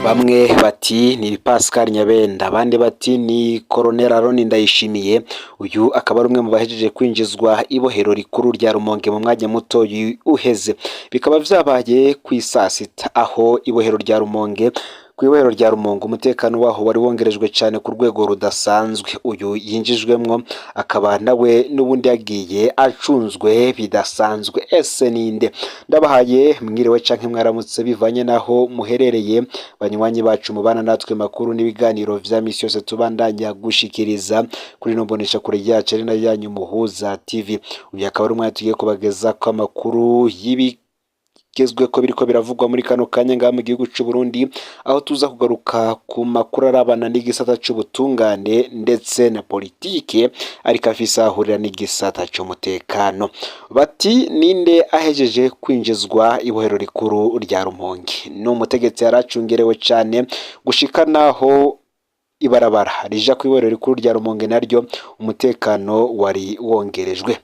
Bamwe bati ni Pascal Nyabenda, abandi bati ni Colonel Aron Ndayishimiye. Uyu akaba ari umwe mu bahejeje kwinjizwa ibohero rikuru rya Rumonge mu mwanya muto uheze. Bikaba vyabaye ku isasita, aho ibohero rya Rumonge, ku ibohero rya Rumonge umutekano waho wari wongerejwe cyane ku rwego rudasanzwe. Uyu yinjijwemwo akaba nawe n'ubundi yagiye acunzwe bidasanzwe. Ese ninde? Ndabahaye mwiriwe canke mwaramutse bivanye naho muherereye, banywanyi bacu mubana natwe makuru n'ibiganiro vya misi yose tubandanya gushikiriza kuri ino mbonesha kure yacu ari nayo yanyu Muhuza TV. Uyu akaba ari umwanya tugiye kubageza ko amakuru y'ibi ko biriko biravugwa muri kano kanya ngaha mu gihugu c'u Burundi, aho tuza kugaruka ku makuru arabana n'igisata c'ubutungane ndetse na politike, ariko afise ahurira n'igisata c'umutekano. Bati ninde ahejeje kwinjizwa ibohero rikuru rya Rumonge? Ni umutegetsi yaracungerewe cane gushika naho ibarabara rija ku ibohero rikuru rya Rumonge naryo umutekano wari wongerejwe.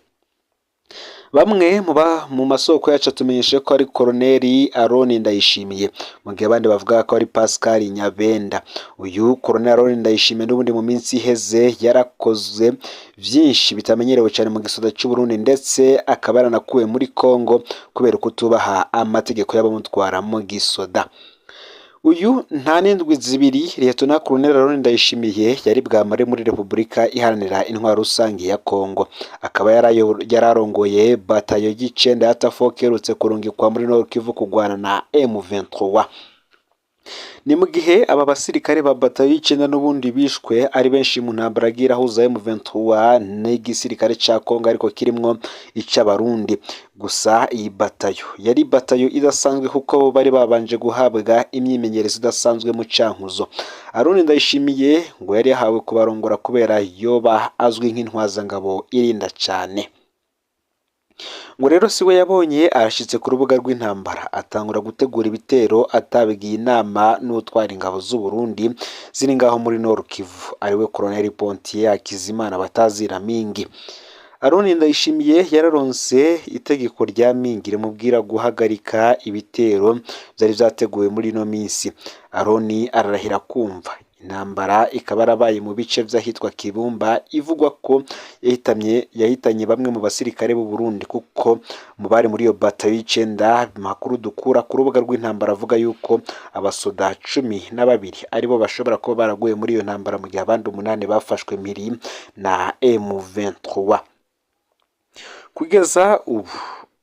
Bamwe mu masoko yacu atumenyesha ko ari Koloneli Aron Ndayishimiye, mu gihe abandi bavuga ko ari Pascal Nyabenda. Uyu Koloneli Aron Ndayishimiye n'ubundi mu minsi iheze yarakoze vyinshi bitamenyerewe cyane mu gisoda c'u Burundi, ndetse akaba yaranakuwe muri Congo kubera kutubaha amategeko y'abamutwara mu gisoda. Uyu nta n'indwi 2 Liyetona Colonel Aron Ndayishimiye yari bwamare muri Repubulika Iharanira Intwaro Rusange ya Congo, akaba yararongoye batayo y'icenda ya Tafok iherutse kurungikwa muri Nord Kivu kugwana na M23. Ni mu gihe aba basirikare ba batayo y'icenda n'ubundi bishwe ari benshi mu ntambara yagiye irahuza M23 n'igisirikare ca Congo, ariko kirimwo ic'Abarundi. Gusa iyi batayo yari batayo idasanzwe, kuko bari babanje guhabwa imyimenyerezo idasanzwe mu Cankuzo. Aroni Ndayishimiye ngo yari yahawe kubarongora kubera yoba azwi nk'intwazangabo irinda cane. Ngo rero siwe yabonye arashitse ku rubuga rw'intambara, atangura gutegura ibitero atabigiye inama n'utwara ingabo z'u Burundi ziri ngaho muri Nord Kivu, ariwe Colonel Pontier Hakizimana batazira Mingi. Aroni Ndayishimiye yararonse itegeko rya Mingi rimubwira guhagarika ibitero vyari vyateguwe muri ino minsi. Aroni ararahira kumva. Intambara ikaba yarabaye mu bice vy'ahitwa Kibumba, ivugwa ko yahitanye bamwe mu basirikare b'u Burundi, kuko mu bari muri iyo batayo y'icenda, makuru dukura ku rubuga rw'intambara avuga yuko abasoda 12 aribo bashobora kuba baraguye muri iyo ntambara, mu gihe abandi 8 bafashwe mpiri na M23. Kugeza ubu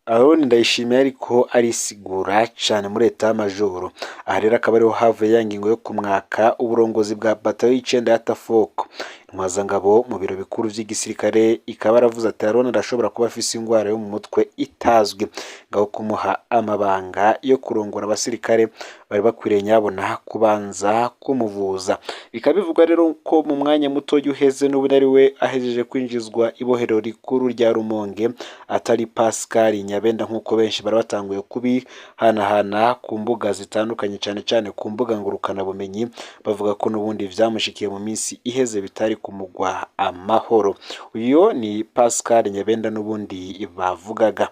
Aroni Ndayishimiye ariko arisigura cane muri état-major. Aha rero akaba ariho havuye ya ngingo yo kumwaka uburongozi bwa batayo y'icenda ya Tafoko, intwazangabo mu biro bikuru vy'igisirikare. Ikaba yaravuze ati Aroni arashobora kuba afise ingwara yo mu mutwe itazwi, ngaho kumuha amabanga yo kurongora abasirikare bari bakwiriye nyabona kubanza kumuvuza. Bikaba bivugwa rero ko mu mwanya muto uheze n'ubu ari we ahejeje kwinjizwa ibohero rikuru rya Rumonge, atari Pascal Nyabenda nk'uko benshi bari batanguye kubihanahana ku mbuga zitandukanye, cane cane ku mbuga ngurukanabumenyi, bavuga ko n'ubundi vyamushikiye mu minsi iheze bitari kumugwa amahoro. Uyu ni Pascal Nyabenda n'ubundi bavugaga.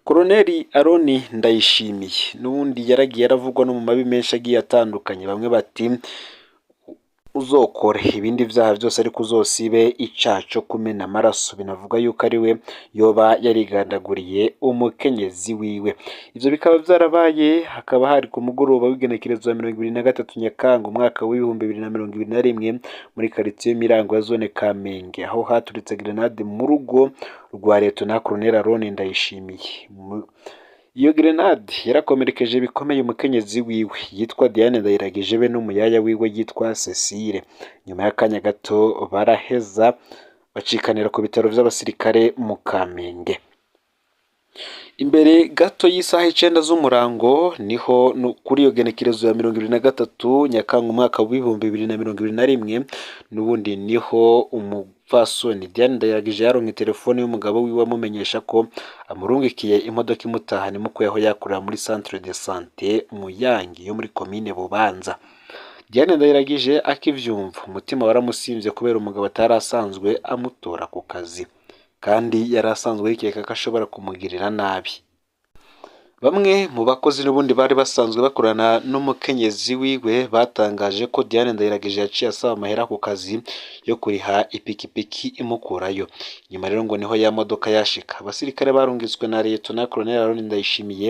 Koloneli Aroni Ndayishimiye n'ubundi yaragiye aravugwa no mu mabi menshi agiye atandukanye. Bamwe bati uzokore ibindi vyaha vyose ariko uzosibe icaha co kumena amaraso. Binavuga yuko ari we yoba yarigandaguriye umukenyezi wiwe. Ivyo bikaba vyarabaye, hakaba hari ku mugoroba w'igenekerezo ya 23 Nyakanga umwaka w'2021, muri quartier Mirango ya zone Kamenge, aho haturitse grenade mu rugo rwa Liyetona Colonel Aroni Ndayishimiye. Iyo grenade yarakomerekeje bikomeye umukenyezi wiwe yitwa Diane Ndayiragije be n'umuyaya wiwe yitwa Cecile. Nyuma y'akanya gato baraheza bacikanira ku bitaro vy'abasirikare mu Kamenge. Imbere gato y'isaha 9 z'umurango niho kuri iyo genekerezo ya 23 Nyakanga umwaka w'2021, n'ubundi niho umupfasoni Diane Ndayiragije yaronka telefone y'umugabo wiwe amumenyesha ko amurungikiye imodoka imutahana imukuye aho yakorera muri centre de santé Muyange yo muri komine Bubanza. Diane Ndayiragije akivyumva, umutima waramusimvye kubera umugabo atari asanzwe amutora ku kazi, kandi yari asanzwe yikeka ko ashobora kumugirira nabi. Bamwe mu bakozi n'ubundi bari basanzwe bakorana n'umukenyezi wiwe batangaje ko Diane Ndayiragije yaciye asaba amahera ku kazi yo kuriha ipikipiki imukurayo. Nyuma rero ngo niho ya modoka yashika. Abasirikare barungitswe na Liyetona Colonel Aron Ndayishimiye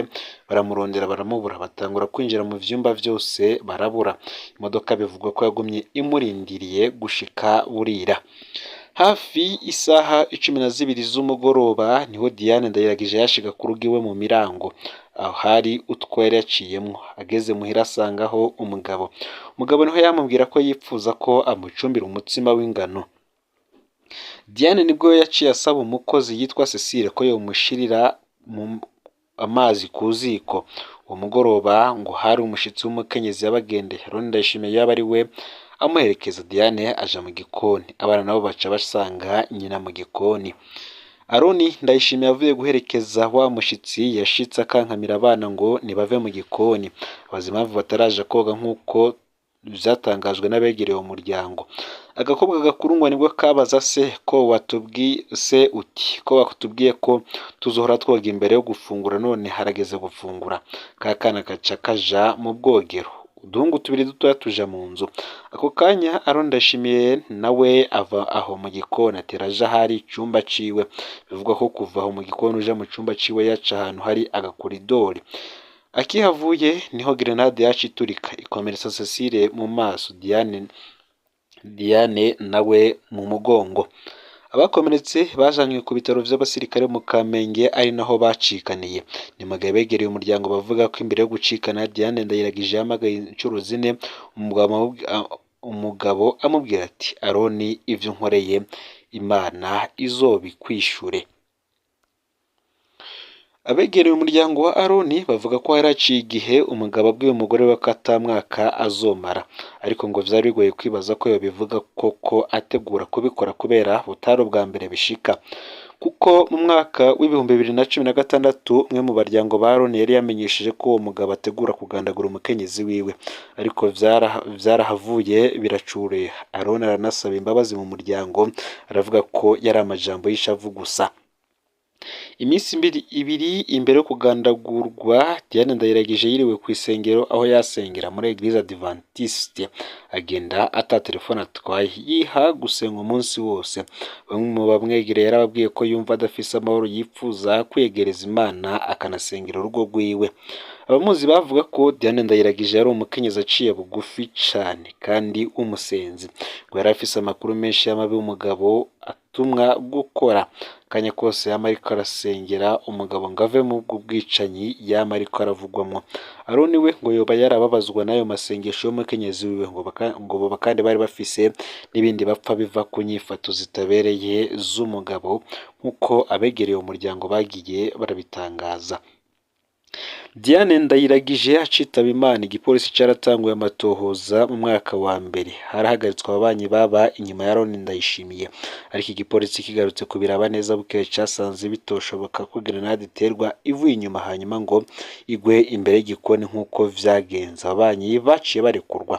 baramurondera baramubura, batangura kwinjira mu vyumba vyose barabura. Imodoka bivugwa ko yagumye imurindiriye gushika burira. Hafi isaha 12 z'umugoroba niho Diane Ndayiragije yashika ku rugo iwe mu Mirango, aho hari utwo yari yaciyemwo. Ageze muhira asangaho umugabo. Umugabo niho yamubwira ko yipfuza ko amucumbira umutsima w'ingano. Diane nibwo yaciye asaba umukozi yitwa Cecile ko yomushirira amazi ku ziko. Uwo mugoroba ngo hari umushitsi w'umukenyezi yabagendeye. Aron Ndayishimiye yaba ari we amuherekeza. Diane aja mu gikoni, abana nabo baca basanga nyina mu gikoni. Aroni Ndayishimiye avuye guherekeza wa mushitsi yashitse akankamira abana ngo nibave mu gikoni, abaza impamvu bataraja koga nk'uko vyatangajwe n'abegereye uwo muryango. Agakobwa gakuru ngo nibwo kabaza se ko watubwiye se uti ko watubwiye ko tuzohora twoga imbere yo gufungura none harageze gufungura. Ka kana gaca kaja mu bwogero, uduhungu tubiri dutoya tuja mu nzu. Ako kanya Aron Ndayishimiye nawe ava aho mu gikoni atera aja ahari icumba ciwe. Bivugwa ko kuva aho mu gikoni uja mu cumba ciwe yaca ahantu hari agakoridori. Akihavuye niho grenade yaca iturika ikomeretsa Cecile mu maso, Diane nawe mu mugongo. Abakomeretse bajanywe ku bitaro vy'abasirikare mu Kamenge ari naho bacikaniye. Ni mu gihe abegereye umuryango bavuga ko imbere yo gucikana Diane Ndayiragije yahamagaye incuro zine umugabo amubwira ati Aroni ivyo unkoreye Imana izobikwishure. Abegereye umuryango wa Aroni bavuga ko haraciye igihe umugabo abwiye umugore we ko ata mwaka azomara, ariko ngo vyari bigoye kwibaza ko yobivuga koko ategura kubikora kubera butari ubwa mbere bishika. Kuko mu mwaka w'2016 umwe mu baryango ba Aroni yari yamenyesheje ko uwo mugabo ategura kugandagura umukenyezi wiwe, ariko vyarahavuye biracureha. Aroni aranasaba imbabazi mu muryango, aravuga ko yari amajambo y'ishavu gusa. Iminsi ibiri imbere yo kugandagurwa, Diane Ndayiragije yiriwe kw'isengero aho yasengera muri Eglise Adventiste, agenda ata telefone atwaye, yiha gusenga umunsi wose. Bamwe mu bamwegereye yarababwiye ko yumva adafise amahoro yipfuza kwiyegereza Imana akanasengera urugo rwiwe. Abamuzi bavuga ko Diane Ndayiragije yari umukenyezi aciye bugufi cane kandi w'umusenzi, ngo yari afise amakuru menshi y'amabi umugabo atumwa gukora. Akanya kose yama ariko arasengera umugabo ngo ave mu bwo bwicanyi yama ariko aravugwamwo. Aroni we ngo yoba yarababazwa n'ayo masengesho y'umukenyezi wiwe, ngo boba kandi bari bafise n'ibindi bapfa biva ku nyifato zitabereye z'umugabo nk'uko abegereye uwo muryango bagiye barabitangaza. Diane Ndayiragije acitaba Imana, igipolisi caratanguye amatohoza mu mwaka wa mbere. Harahagaritswe ababanyi baba inyuma ya Aron Ndayishimiye, ariko igipolisi kigarutse kubiraba neza bukeye casanze bitoshoboka ko grenade iterwa ivuye inyuma hanyuma ngo igwe imbere y'igikoni nk'uko vyagenze. Ababanyi baciye barekurwa.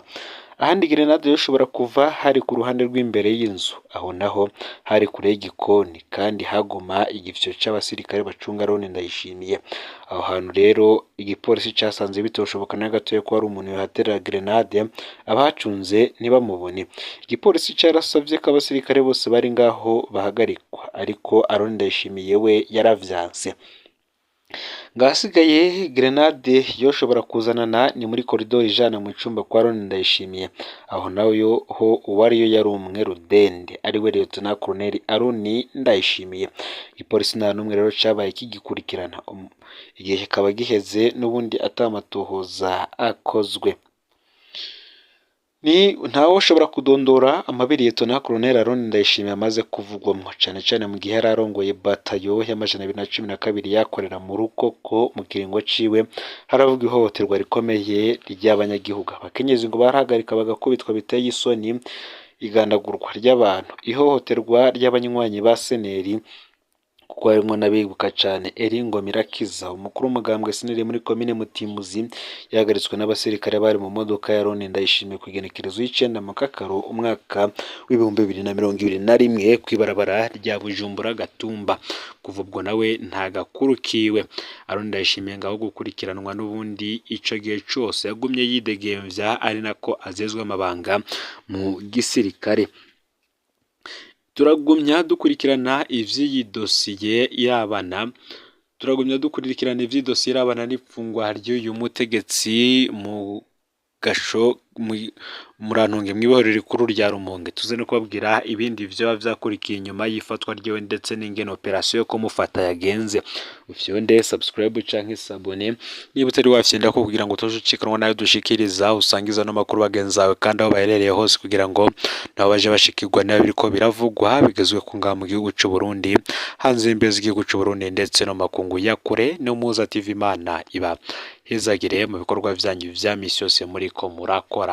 Ahandi grenade yoshobora kuva hari ku ruhande rw'imbere y'inzu, aho naho hari kure y'igikoni kandi haguma igifyo c'abasirikare bacunga Aron Ndayishimiye. Aho hantu rero igipolisi casanze bitoshoboka na gatoya ko hari umuntu yohaterera grenade abahacunze ntibamubone. Igipolisi carasavye ko abasirikare bose bari ngaho bahagarikwa, ariko Aron Ndayishimiye we yaravyanse. Ngahasigaye grenade yoshobora kuzanana ni muri koridoro ijana mu cumba kwa Aron Ndayishimiye, aho nayo ho uwariyo yari umwe rudende ariwe Lieutenant Colonel Aron Ndayishimiye. Igipolisi nta n'umwe rero cabaye kigikurikirana, igihe kikaba giheze n'ubundi ata matohoza akozwe. Ni ntawoshobora kudondora amabi Lieutenant Colonel Aron Ndayishimiye amaze kuvugwamwo, cane cane mu gihe yari arongoye batayo y'212 yakorera mu Rukoko. Mu kiringo ciwe haravugwa ihohoterwa rikomeye ry'abanyagihugu. Abakenyezi ngo barahagarika bagakubitwa biteye isoni, igandagurwa ry'abantu, ihohoterwa ry'abanywanyi ba seneri. Kuko harimwo n'abibuka cane Eri Ngomirakiza, umukuru w'umugambwe SNL muri komine Mutimbuzi, yahagaritswe n'abasirikare bari mu modoka ya Aron Ndayishimiye kw'igenekerezo y'icenda Mukakaro umwaka w'2021 kw'ibarabara rya Bujumbura Gatumba. Kuva ubwo nawe nta gakuru kiwe. Aron Ndayishimiye ngaho gukurikiranwa n'ubundi ico gihe cose yagumye yidegemvya, ari nako azezwe amabanga mu gisirikare. Turagumya dukurikirana ivy'iyi dosiye irabana, turagumya dukurikirana ivy'iyi dosiye irabana n'ifungwa ry'uyu mutegetsi mu gasho murantunge mw'ibohero rikuru rya Rumonge. Tuze no kubabwira ibindi vyoba vyakurikiye inyuma y'ifatwa ryiwe ndetse n'ingene operasiyo yo kumufata yagenze. Ufyonde subscribe canke s'abonner niba utari wafyonda ko kugira ngo utoje ucikanwa nayo dushikiriza, usangiza no makuru bagenzi bawe kandi aho baherereye hose, kugira ngo nabo baje bashikirwa niba biriko biravugwa bigezwe ku ngaha mu gihugu c'u Burundi, hanze y'imbibe z'igihugu c'u Burundi ndetse no makungu ya kure. No Muza TV, Imana iba hezagire mu bikorwa vyanyu vya misi yose muriko murakora.